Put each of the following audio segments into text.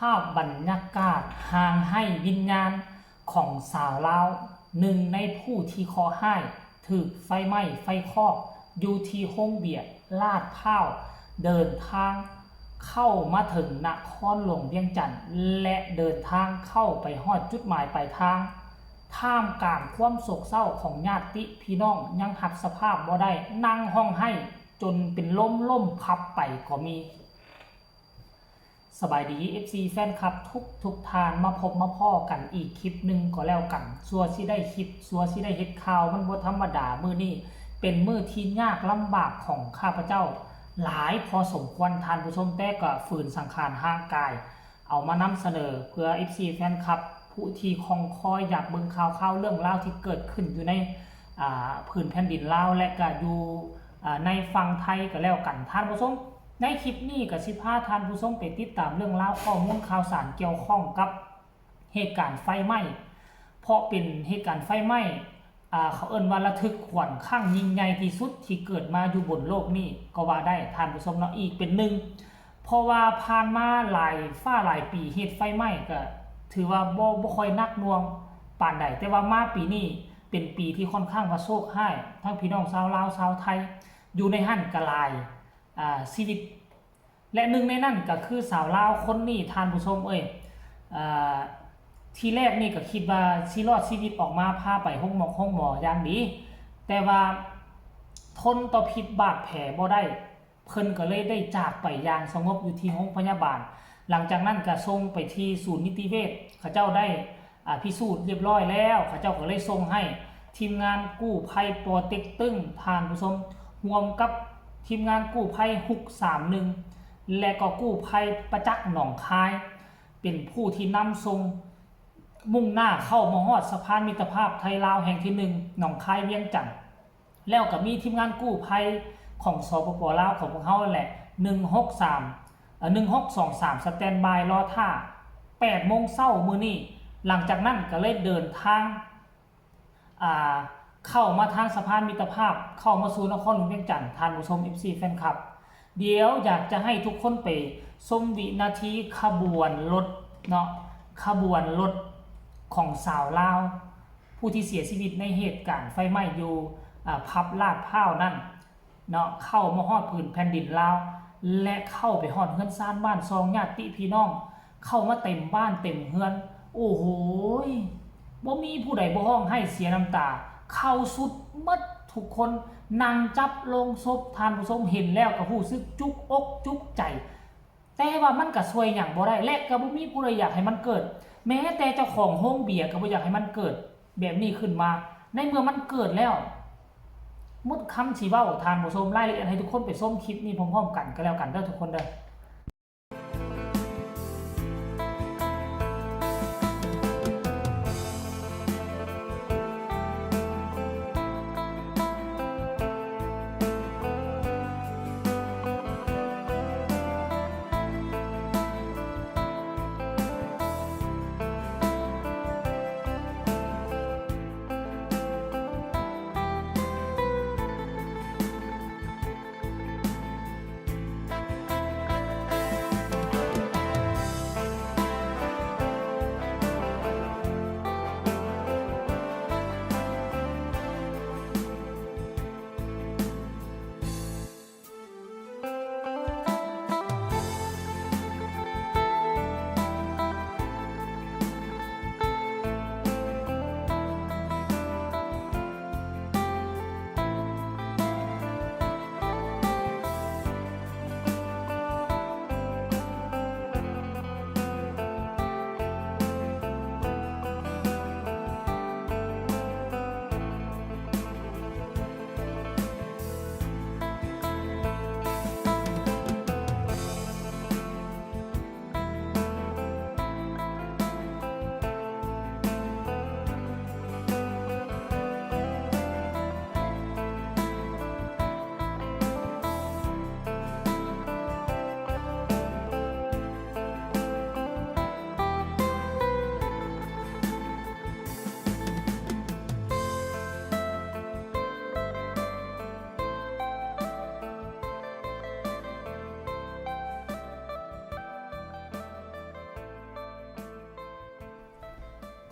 ພາບບັນຍາກາດຮ່າງໄຮ້ວິນຍານຂອງຊາວລາວ ໜຶ່ງໃນຜູ້ທີ່ເຄາະຮ້າຍຖືກໄຟໄໝ້ໄຟຄອກ ຢູ່ທີ່ໂຮງເບຍລາດພ້າວ ເດີນທາງເຂົ້າມາເຖິງນະຄອນຫຼວງວຽງຈັນ ແລະ ເດີນທາງເຂົ້າໄປຮອດຈຸດໝາຍປາຍທາງ ທ່າມກາງຄວາມໂສກເສົ້າຂອງຍາດຕິພີ່ນ້ອງ ຍັງຮັບສະພາບບໍ່ໄດ້ ນັ່ງຮ້ອງໄຫ້ຈົນເປັນລົມລົ້ມພັບໄປກໍມີ. ສະບາຍດີ ເອັຟຊີ ແຟນຄລັບທຸກໆທ່ານ ມາພົບມາພໍ້ກັນອີກຄລິບໜຶ່ງກໍແລ້ວກັນ. ຊົ່ວຊິໄດ້ຄລິບ ຊົ່ວຊິໄດ້ເຮັດຂ່າວ ມັນບໍ່ທຳມະດາ. ມື້ນີ້ເປັນມື້ທີ່ຍາກລຳບາກຂອງຂ້າພະເຈົ້າຫຼາຍພໍສົມຄວນທ່ານຜູ້ຊົມ, ແຕ່ກໍຝືນສັງຂານຮ່າງກາຍ ເອົາມານຳສະເໜີເພື່ອ ເອັຟຊີ ແຟນຄລັບ ຜູ້ທີ່ຄອງຄອຍຢາກເບິ່ງຂ່າວໆເລື່ອງລາວທີ່ເກີດຂຶ້ນຢູ່ໃນ ອ່າ ພື້ນແຜ່ນດິນລາວ ແລະ ກະຢູ່ ອ່າ ໃນຝັ່ງໄທກໍແລ້ວກັນທ່ານຜູ້ຊົມ. ໃນຄລິບນີ້ກໍຊິພາທ່ານຜູ້ຊົມໄປຕິດຕາມເລື່ອງລາວຂໍ້ມູນຂ່າວສານກ່ຽວຂ້ອງກັບເຫດການໄຟໄໝ້ ເພາະເປັນເຫດການໄຟໄໝ້ ອ່າ ເຂົາເອີ້ນວ່າລະທຶກຂວັນຄັ້ງຍິ່ງໃຫຍ່ທີ່ສຸດທີ່ເກີດມາຢູ່ບົນໂລກນີ້ກໍວ່າໄດ້ທ່ານຜູ້ຊົມເນາະ. ອີກເປັນໜຶ່ງ ເພາະວ່າຜ່ານມາຫຼາຍຟ້າຫຼາຍປີ ເຫດໄຟໄໝ້ກໍຖືວ່າບໍ່ ບໍ່ຄ່ອຍໜັກໜ່ວງປານໃດ, ແຕ່ວ່າມາປີນີ້ເປັນປີທີ່ຂ້ອນຂ້າງວ່າໂຊກຮ້າຍ ທັງພີ່ນ້ອງຊາວລາວ ຊາວໄທ ຢູ່ໃນຫັ້ນກໍຫຼາຍ ອ່າ ຊີວິດ ແລະ ໜຶ່ງໃນນັ້ນກໍຄືຊາວລາວຄົນນີ້ທ່ານຜູ້ຊົມເອີຍ. ເອີ ທີແລກນີ້ກໍຄິດວ່າຊິລອດຊີວິດອອກມາ ພາໄປໂຮງໝໍ ໂຮງໝໍຢ່າງດີ, ແຕ່ວ່າທົນຕໍ່ພິດບາດແຜບໍ່ໄດ້ ເພິ່ນກໍເລີຍໄດ້ຈາກໄປຢ່າງສະຫງົບຢູ່ທີ່ໂຮງພະຍາບານ. ຫຼັງຈາກນັ້ນກໍສົ່ງໄປທີ່ສູນນິຕິເວດ ເຂົາເຈົ້າໄດ້ ອ່າ ພິສູດຮຽບຮ້ອຍແລ້ວ ເຂົາເຈົ້າກໍເລີຍສົ່ງໃຫ້ທີມງານກູ້ໄພປໍເຕັກຕຶງ ທ່ານຜູ້ຊົມ, ຮ່ວມກັບທີມງານກູ້ໄພຮຸກສາມໜຶ່ງ ແລະ ກໍກູ້ໄພປະຈັກໜອງຄາຍ ເປັນຜູ້ທີ່ນຳສົ່ງ ມຸ່ງໜ້າເຂົ້າມາຮອດສະພານມິດຕະພາບໄທລາວແຫ່ງທີໜຶ່ງ ໜອງຄາຍ ວຽງຈັນ. ແລ້ວກໍມີທີມງານກູ້ໄພຂອງ ສປປ ລາວ ຂອງພວກເຮົາແຫຼະ ໜຶ່ງຫົກສາມ ເອີ ໜຶ່ງຫົກສອງສາມ ສະແຕນບາຍລໍຖ້າ ແປດໂມງເຊົ້າມື້ນີ້. ຫຼັງຈາກນັ້ນກໍເລີຍເດີນທາງ ອ່າ ເຂົ້າມາທາງສະພານມິດຕະພາບ ເຂົ້າມາສູ່ນະຄອນຫຼວງວຽງຈັນ ທ່ານຜູ້ຊົມ ເອັຟຊີ ແຟນຄລັບ. ດຽວຢາກຈະໃຫ້ທຸກຄົນໄປຊົມວິນາທີຂະບວນລົດເນາະ ຂະບວນລົດຂອງຊາວລາວ ຜູ້ທີ່ເສຍຊີວິດໃນເຫດການໄຟໄໝ້ຢູ່ ອາ ຜັບລາດພ້າວນັ້ນເນາະ ເຂົ້າມາຮອດພື້ນແຜ່ນດິນລາວ ແລະ ເຂົ້າໄປຮອດເຮືອນຊານບ້ານຊ່ອງ ຍາດຕິພີ່ນ້ອງ ເຂົ້າມາເຕັມບ້ານເຕັມເຮືອນ. ໂອ້ໂຫຍ ບໍ່ມີຜູ້ໃດບໍ່ຮ້ອງໄຫ້ເສຍນ້ຳຕາ ເຂົ້າສຸດໝົດທຸກຄົນ ນັ່ງຈັບໂລງສົບ ທ່ານຜູ້ຊົມເຫັນແລ້ວກໍຮູ້ສຶກຈຸກອົກຈຸກໃຈ. ແຕ່ວ່າມັນກໍຊ່ວຍຫຍັງບໍ່ໄດ້ ແລະກໍບໍ່ມີຜູ້ໃດຢາກໃຫ້ມັນເກີດ ແມ້ແຕ່ເຈົ້າຂອງໂຮງເບຍກໍບໍ່ຢາກໃຫ້ມັນເກີດແບບນີ້ຂຶ້ນມາ. ໃນເມື່ອມັນເກີດແລ້ວ ໝົດຄຳຊິເວົ້າທ່ານຜູ້ຊົມ. ລາຍລະອຽດໃຫ້ທຸກຄົນໄປຊົມຄລິບນີ້ພ້ອມໆກັນກໍແລ້ວກັນເດີທຸກຄົນເດີ.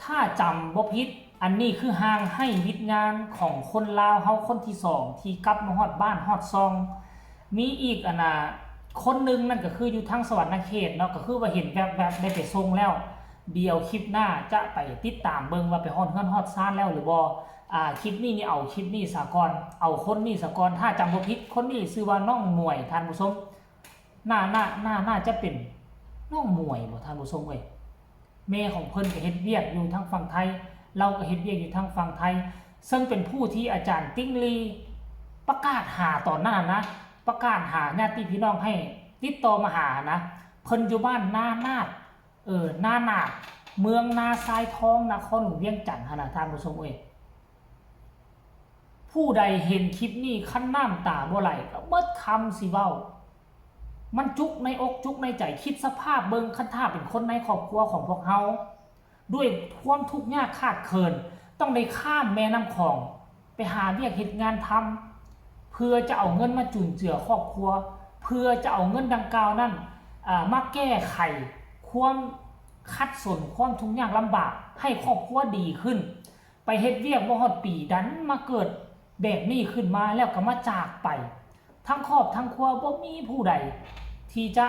ຖ້າຈຳບໍ່ຜິດ ອັນນີ້ຄືຮ່າງໄຮ້ວິນຍານຂອງຄົນລາວເຮົາຄົນທີສອງ ທີ່ກັບມາຮອດບ້ານຮອດຊ່ອງ. ມີອີກ ອັນນ່າ ຄົນໜຶ່ງ ນັ້ນກໍຄືຢູ່ທາງສະຫວັນນະເຂດເນາະ ກໍຄືວ່າເຫັນແວບໆ ໄດ້ໄປສົ່ງແລ້ວ. ດຽວຄລິບໜ້າຈະໄປຕິດຕາມເບິ່ງວ່າໄປຮອດເຮືອນຮອດຊານແລ້ວຫຼືບໍ່. ອາ ຄລິບນີ້ນີ້ເອົາຄລິບນີ້ສາກ່ອນ ເອົາຄົນນີ້ສາກ່ອນ. ຖ້າຈຳບໍ່ຜິດ ຄົນນີ້ຊື່ວ່ານ້ອງໝວຍ ທ່ານຜູ້ຊົມ. ໜ້າ ໜ້າ ໜ້າ ໜ້າຈະເປັນນ້ອງໝວຍບໍ່ ທ່ານຜູ້ຊົມເອີຍ? ແມ່ຂອງເພິ່ນກໍເຮັດວຽກຢູ່ທາງຝັ່ງໄທ, ລາວກໍເຮັດວຽກຢູ່ທາງຝັ່ງໄທ, ເຊິ່ງເປັນຜູ້ທີ່ອາຈານຕິ່ງລີປະກາດຫາຕອນນັ້ນນະ, ປະກາດຫາຍາດຕິພີ່ນ້ອງໃຫ້ຕິດຕໍ່ມາຫານະ. ເພິ່ນຢູ່ບ້ານນານາດ, ເອີ ນານາດ, ເມືອງນາຊາຍທອງ, ນະຄອນຫຼວງວຽງຈັນຫັ້ນນະ ທ່ານຜູ້ຊົມເອີຍ. ຜູ້ໃດເຫັນຄລິບນີ້ ຄັນນ້ຳຕາບໍ່ໄຫຼກໍເບິດຄຳຊິເວົ້າ. ມັນຈຸກໃນອົກຈຸກໃນໃຈ, ຄິດສະພາບເບິ່ງ ຄັນຖ້າເປັນຄົນໃນຄອບຄົວຂອງພວກເຮົາ ດ້ວຍຄວາມທຸກຍາກຂາດເຂີນ ຕ້ອງໄດ້ຂ້າມແມ່ນ້ຳຂອງໄປຫາວຽກເຮັດງານທຳ ເພື່ອຈະເອົາເງິນມາຈຸນເຈືອຄອບຄົວ, ເພື່ອຈະເອົາເງິນດັ່ງກ່າວນັ້ນ ອາ ມາແກ້ໄຂຄວາມຂັດສົນ ຄວາມທຸກຍາກລຳບາກໃຫ້ຄອບຄົວດີຂຶ້ນ. ໄປເຮັດວຽກບໍ່ຮອດປີ ດັນມາເກີດແບບນີ້ຂຶ້ນມາ ແລ້ວກໍມາຈາກໄປ. ທັງຄອບທັງຄົວບໍ່ມີຜູ້ໃດທີ່ຈະ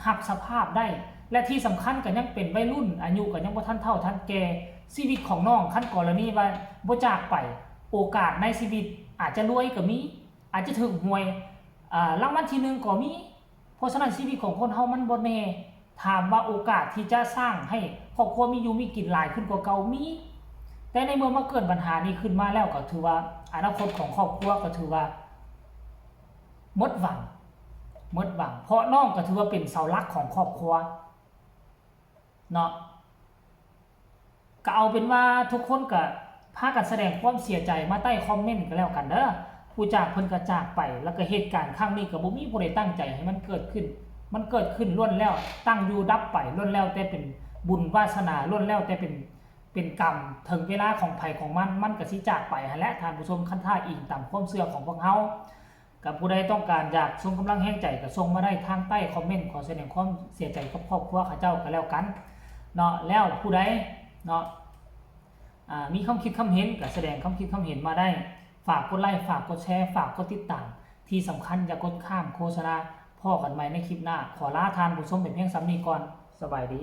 ຮັບສະພາບໄດ້ ແລະ ທີ່ສຳຄັນກໍຍັງເປັນໄວລຸ້ນ, ອາຍຸກໍຍັງບໍ່ທັນເຖົ້າທັນແກ່, ຊີວິດຂອງນ້ອງ ຄັນກໍລະນີວ່າບໍ່ຈາກໄປ ໂອກາດໃນຊີວິດອາດຈະລວຍກໍມີ, ອາດຈະຖືກຫວຍ ອາ ລາງວັນທີໜຶ່ງກໍມີ. ເພາະສະນັ້ນ ຊີວິດຂອງຄົນເຮົາມັນບໍ່ແນ່. ຖາມວ່າໂອກາດທີ່ຈະສ້າງໃຫ້ຄອບຄົວມີຢູ່ມີກິນຫຼາຍຂຶ້ນກວ່າເກົ່າ? ມີ. ແຕ່ໃນເມື່ອມາເກີດບັນຫານີ້ຂຶ້ນມາແລ້ວ ກໍຖືວ່າອະນາຄົດຂອງຄອບຄົວກໍຖືວ່າໝົດຫວັງ, ໝົດຫວັງ. ເພາະນ້ອງກໍຖືວ່າເປັນເສົາຫຼັກຂອງຄອບຄົວເນາະ. ກໍເອົາເປັນວ່າທຸກຄົນກໍພາກັນສະແດງຄວາມເສຍໃຈມາໃຕ້ຄອມເມັນກໍແລ້ວກັນເດີ. ຜູ້ຈາກເພິ່ນກໍຈາກໄປ ແລ້ວກໍເຫດການຄັ້ງນີ້ກໍບໍ່ມີຜູ້ໃດຕັ້ງໃຈໃຫ້ມັນເກີດຂຶ້ນ. ມັນເກີດຂຶ້ນລ້ວນແລ້ວ ຕັ້ງຢູ່ດັບໄປ ລ້ວນແລ້ວແຕ່ເປັນບຸນວາສະໜາ ລ້ວນແລ້ວແຕ່ເປັນ ເປັນກຳ. ເຖິງເວລາຂອງໃຜຂອງມັນ ມັນກໍຊິຈາກໄປຫັ້ນແຫຼະທ່ານຜູ້ຊົມ ຄັນຖ້າອີງຕາມຄວາມເຊື່ອຂອງພວກເຮົາ. ກໍຜູ້ໃດຕ້ອງການຢາກສົ່ງກຳລັງແຮງໃຈ ກໍສົ່ງມາໄດ້ທາງໃຕ້ຄອມເມັນ. ຂໍສະແດງຄວາມເສຍໃຈກັບຄອບຄົວເຂົາເຈົ້າກໍແລ້ວກັນເນາະ. ແລ້ວຜູ້ໃດເນາະ ອາ ມີຄຳຄິດຄຳເຫັນ ກໍສະແດງຄຳຄິດຄຳເຫັນມາໄດ້. ຝາກກົດໄລ ຝາກກົດແຊ ຝາກກົດຕິດຕາມ. ທີ່ສຳຄັນຢ່າກົດຂ້າມໂຄສະນາ. ພໍ້ກັນໃໝ່ໃນຄລິບໜ້າ. ຂໍລາທ່ານຜູ້ຊົມໄປພຽງສ່ຳນີ້ກ່ອນ. ສະບາຍດີ.